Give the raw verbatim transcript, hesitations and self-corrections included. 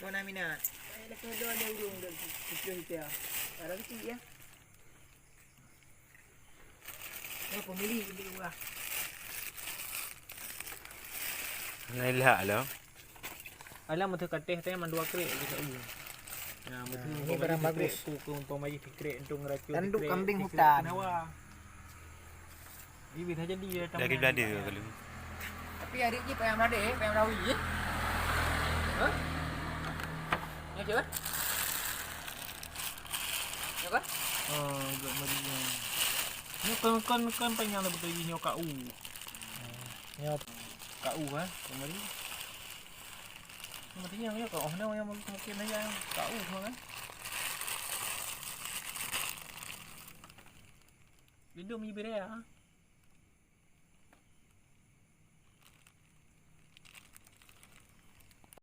Tuan Aminah. Ada keudoan ada ureueng dah tujuh ita. Ada kecil ya. Oh, pembeli beli murah. Nailah lah. Alah meuteuk katéh teh mandua krek gitu. Nah, betul. Ini barang bagus. Ku ke umpama jih krek untung racun. Tanduk kambing hutan. Kenawa. Ibi saja dia. Dari belada ke kalau. Tapi hari ni payah melade, eh, payah melawi, eh. Hah? Ya, cuba. Ya, apa? Oh, agak meriah. Ni kon kon kon panjang dah betul nyoe kau. Nyoe kau, eh, kembali. Mesti yang ya kau, oh, yang mungkin yang kau kan. Lindung ni beri ya.